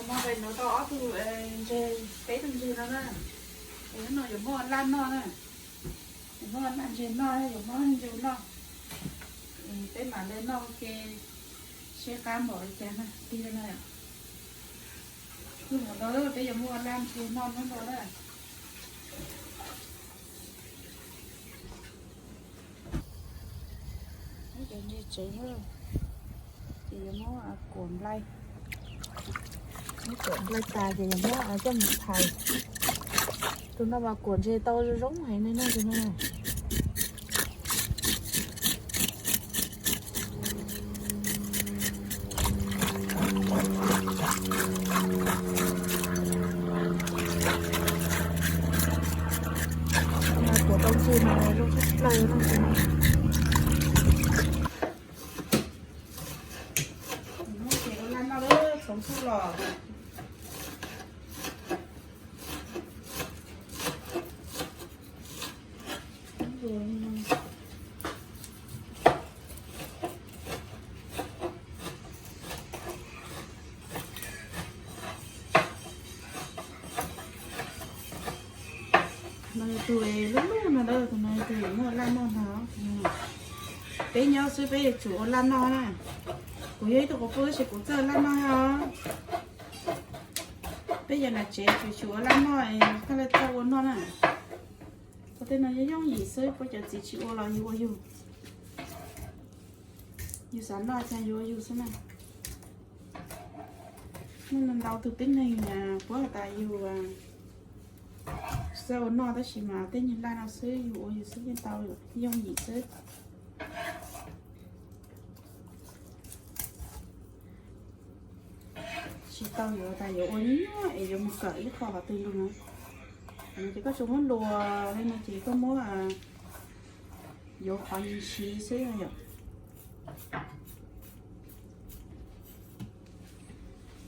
Muab nqe nuav rau ob tug ntseg, peb tug ntseg no na. Es hnub no yuav muab ua laj noj na. Yuav muab ua laj ntseg noj, yuav muab ncu noj. Peb mam le noj ua ke seb qab npaum li cas na, tig na. Hnub no peb yuav muab ua laj ntseg noj hnub no na. Cov ntseg tsev na, ces yuav muab kuam nplai. Muab kuam nplai tas ces yuav muab coj mus thais. Tus no mas kuam ntseg tau zoo heev li na tus no. Kuam tau ntseg mas zoo tshaj plaws no tus no. Muab ces ua laj noj lawm txhoov xub los. No yog tus lub lub no, tus no tus yuav muab ua laj noj ntag. Peb nyob xwb peb yuav tsum ua laj noj na. Kuv yog ib tug quas puj tab sis kuv txawj ua laj noj os. Peb cov nam tsev tsuas tsum ua laj noj, koj le txawj ua noj na. Kuv tej no yooj yooj yim xwb, puab cov txiv tsis ua los yus ua yus. Yus xav noj cas yus ua yus xwb na. Muaj ntau tus tib neeg puab has tas yus txawj ua noj tab sis mas tej nyuag laj no xwb yus ua yus xwb yeej tau, yooj yim xwb. Tsis tau yuav tas yuav ua nyuaj es yuav mus kawm ib qho qhov twg lug na. Ces koj tsuas muab luas li no ces koj muab yuav qhov nyiv siv xwb yom.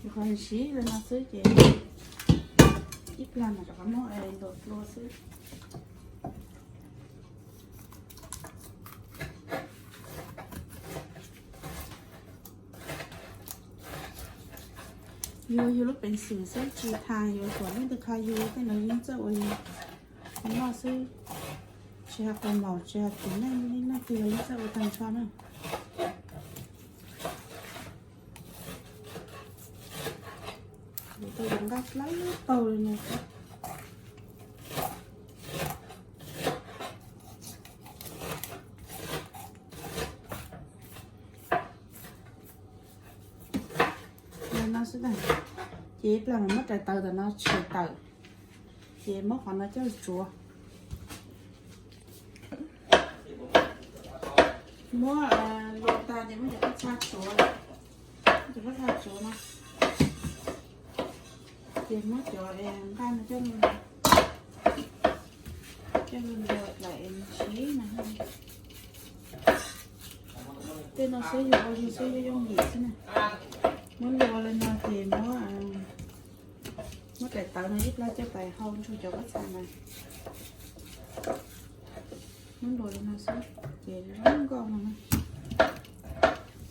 Yuav qhov nyiv siv li no xwb ces ib plag mas rov qab muab luas dlua xwb. Yus ua yus lub peev xwm xwb tsis tas yuav tuam leej twg qha yus, tej no yeej txawj ua yus noj xwb. Tsis hais qhov maum tsis hais tus neeg leej twg los yeej txawj ua tag nrho na. Yuav tau yuav nqaij dlawb paug li no. Li no xwb na. Ces ib plag mas muab rais taws ntawm no tshwm tawm, ces muab qhov no coj tsuav. Muab luas tas ces muab cov qab txha tsuav, cov qab txha tsuav no, ces muab cov nqaij no coj, coj lug luas dlaim siv no. Tej no xwb yus ua yus xwb yooj yim xwb na. Muab luas li no ces muab, muab daim tawv no ib plag coj pais hau ntsug cov pob txha na. Muab luas li no xwb ces zoo nkauj no na.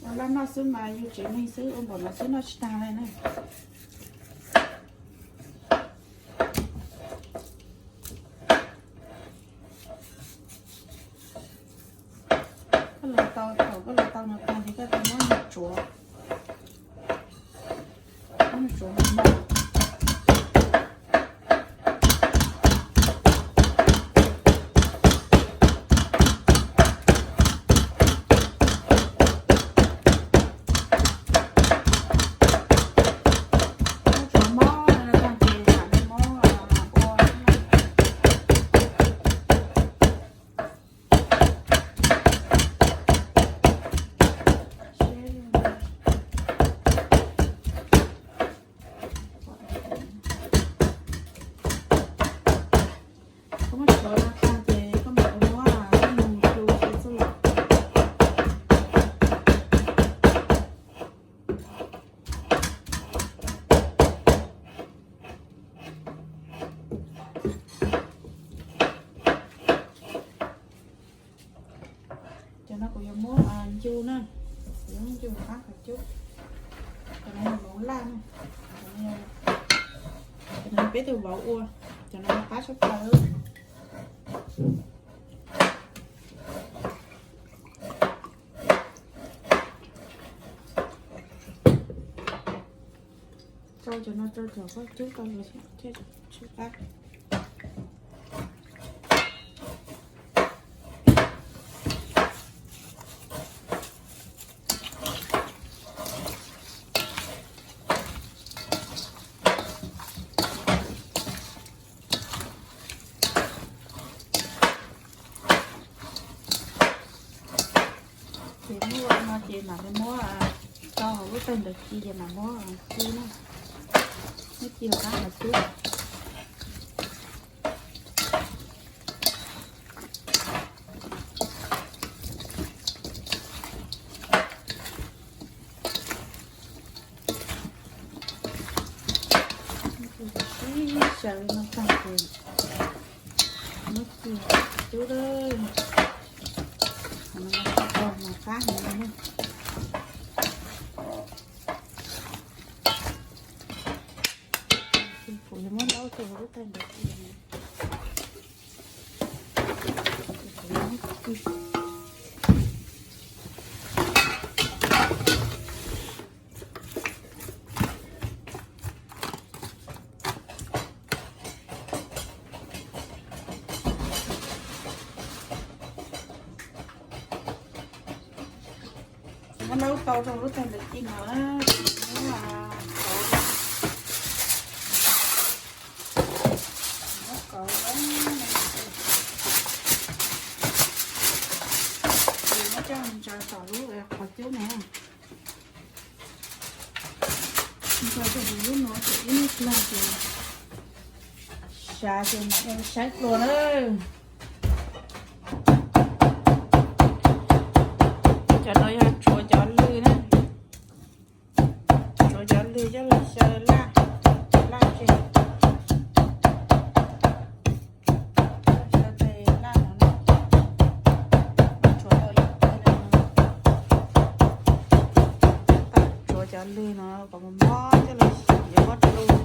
Ua laj noj xwb mas yus tsev neeg xwb ua npaum no xwb noj tsis tag li na. Koj luas tau, thaum koj luas tau no tag ces koj tau muab nws tsuav, muab nws tsuav mos mos. Muab tsuav mos li no tag ces mam li muab ua. Koj muab tsuav no tag ces koj mam li muab coj mus dlua siav txuj lom. Cov no kuv yuav muab ncu na, kuv yuav muab ncu qab qhov cub. Cov no yog mov laj na, cov no peb tus vauv ua, cov no qab tshaj plaws. Rau cov no rau cov koj cub tau los thiaj tsis qab. Ces muab ua no ces mam li muab rau hauv lub tag nrho ci ces mam muab ci na. Muab ci rau qab hauv xwb. Sib sawv li no tag ces muab ci cub lawm, mam qab heev li na. Kuv yuav muab laub rau lub tag nrho. Muab laub tau rau lub tag nrho ci no, muab kauv, muab kauv, muab coj ntsaws tom lub qhov cub no. Ntsaws rau hauv lub no ces ib nyuag plag ces sas ces mam saib dua na. Cov no yog tsuav cov lws na, tsuav cov lws coj los xyaw laj, laj tseg. Xyaw tes laj no na, tsuav tau ib tes no, tsuav cov lws no kom mos mos coj los yuav pob dlua.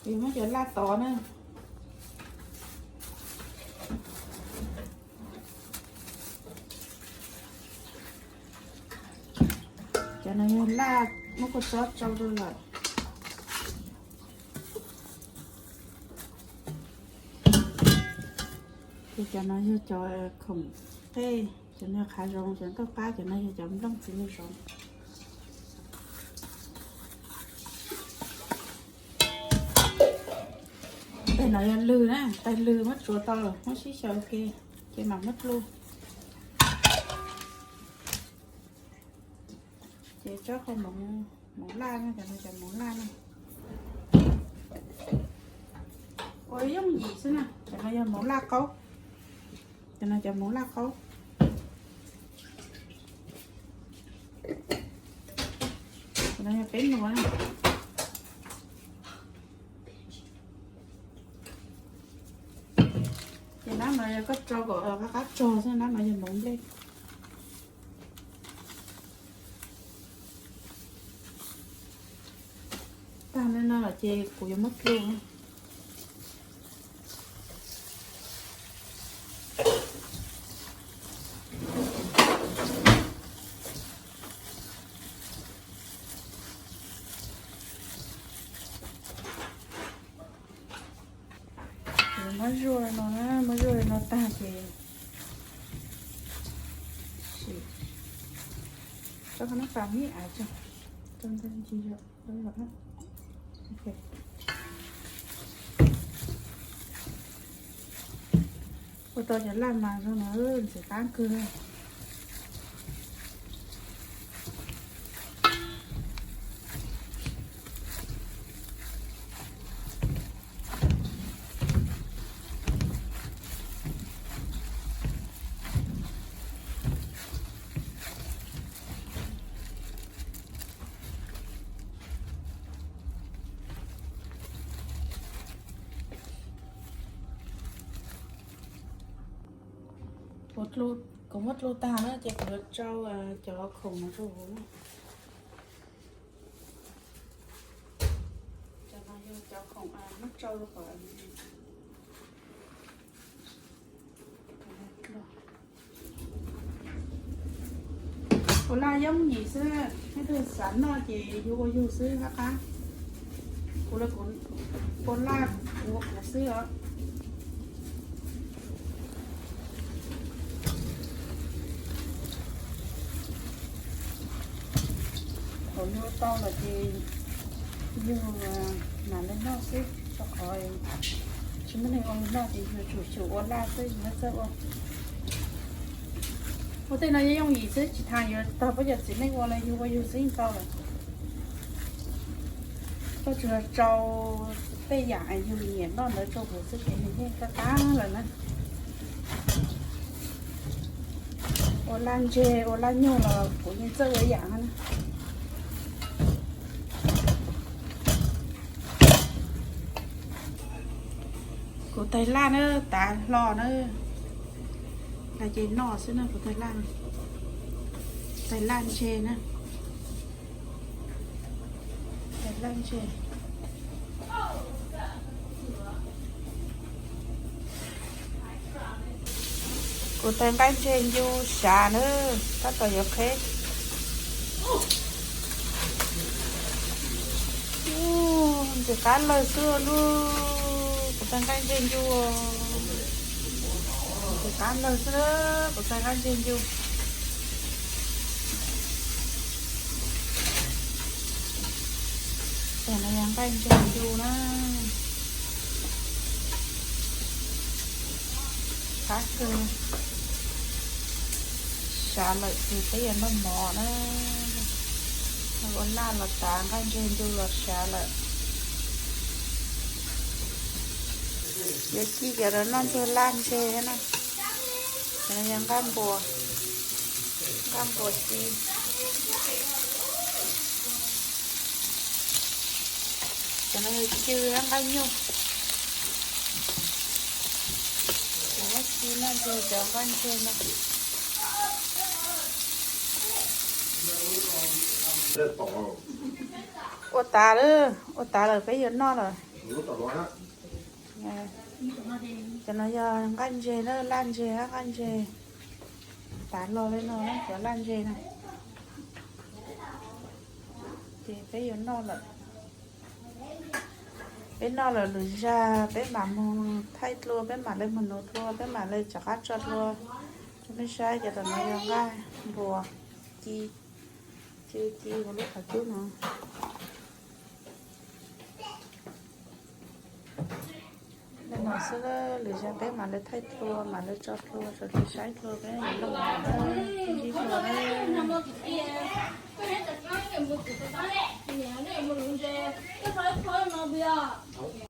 Ces muab cov laj tod na. Cov no yog laj muab kua txob tsau rau lawm. Ces cov no yog cov khoom qej, cov no yog qhov zoov, cov nkauj qab, cov no yog cov nplooj txiv lws zoov. Tes no yog lws na, tes lws muab tsuav tau lawm muab sib xyaw ua ke, ces mam muab dlua. Ces tsob qau mov laj no, cov no cov mov laj no. Ua yooj yim xwb na, cov no yog mov laj qaub. Cov no cov mov laj qaub. Cov no yog peb nuav na. Ces nab no yog koj rau kom qab qab tsog xwb, nab no yog mov nplej. Tag li no lawm ces kuv yuav muab dlua. Muab zuaj no, muab zuaj no tag ces sim rau qhov no pas mib av tso, rau ntawd ntsis zog. Ua tau cov laj mas zoo no ntxim qab kawg. Kuv muab dlu tag na ces kuv yuav tsau cov khoom no rau hauv na. Cov no yog cov khoom muab tsau rau qhov. Ua laj yooj yim xwb, leej twg xav noj ces yug ua yug xwb hab qab. Kuv ua laj kuv ua kuv xwb os. Thaum yug tau lawm ces yug mam li noj xwb, rau qhov tsis muaj neeg ua li noj ces yug tsum xyaum ua laj xwb yug txawj ua. Ua tej no yooj yim xwb, tsis tas yuav tog peb cov txiv neej ua los yug ua yug xwb yeej tau lawm. Koj tsuas tsau tej yam yug nyiam noj ntawd rau kuv xwb ces nws yeej qab qab lawm na. Ua laj ntseg ua laj nyuj los kuv yeej txawj ua ib yam na. Kuv tais laj na, tav hlo na, laj ces noj xwb na, kuv tais laj, tais laj ntseg na, tais laj ntseg. Kuv tais nqaij ntseg ncu xyav na, tab tom yuav qheb. Ntxim qab lawg xwb lauj, kuv tais nqaij ntseg ncu. Ntxim qab lawg xwb, kuv tais nqaij ntseg ncu. Tais no yog nqaij ntseg ncu na. Qab kawg. Xyav lawm ces peb yuav noj mov na. Ua laj los tav nqaij ntseg ncu los xyav lawm. Yuav ci cov no noj ntxuag laj ntseg na. Cov no yog nqaij npua, nqaij npua ci. Cov no yog cw nqaij nyuj. Cov nqaij ci noj ntxuag cov nqaij ntseg no. Ua tas lawm, ua tas lawm peb yuav noj lawm. Cov no yog nqaij ntseg na, laj ntseg, nqaij ntseg. Tav los li no cov laj ntseg na. Ces peb yuav noj lawm. Peb noj lawm lwm zag peb mam mus thaij dlua, peb mam li mus nuv dlua, peb mam li rov qab tso dlua rau nej saib. Cov tom no yog nqaij npua ci, cw ci ua lub qhov cub no. Li no xwb, lwm zag peb mam li thaij dlua, mam li tso dlua, tso dlua saib dlua, peb mam li ntsib dlua na.